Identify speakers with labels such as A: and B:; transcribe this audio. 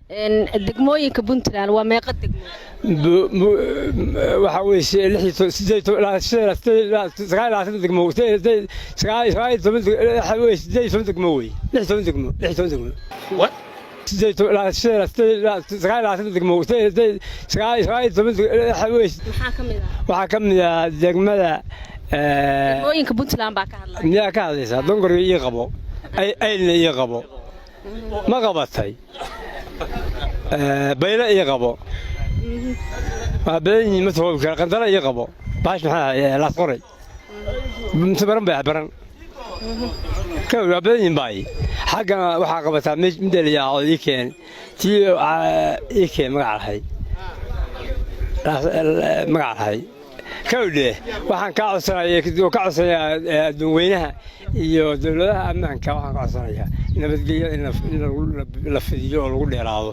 A: Degmooyinka Puntland waa meeqa degmo?
B: Waxaa weye 29 degmo, 19, waxa weye 18 degmo wey, 16 degmo, 16 degmo, 29 degmo, 19, waxa weye.
A: Maxaa ka mid ah?
B: Waxaa ka mid ah degmada.
A: Degmooyinka Puntland baa ka hadlaya.
B: Miyaa ka hadlaysaa? Dongoriga ii qabo, Aylna ii qabo, ma qabatay? Bayle ii qabo, waa badan yihiin, ma toobi kara. Qandala ii qabo, baash maxaa ahay, Laasqoray mise Baran bay, Baran ka waa badan yihiin baay. Xaggana waxaa qabataa midda la yidhaahdo ii keen, tii ii keen magaca lahayd, magaca lahayd kawdhe. Waxaan kaa codsanaya oo ka codsanayaa adduunweynaha iyo dowladaha ammaanka, waxaan ka codsanayaa nabadgelyo in la fidiyo oo lagu dheeraado.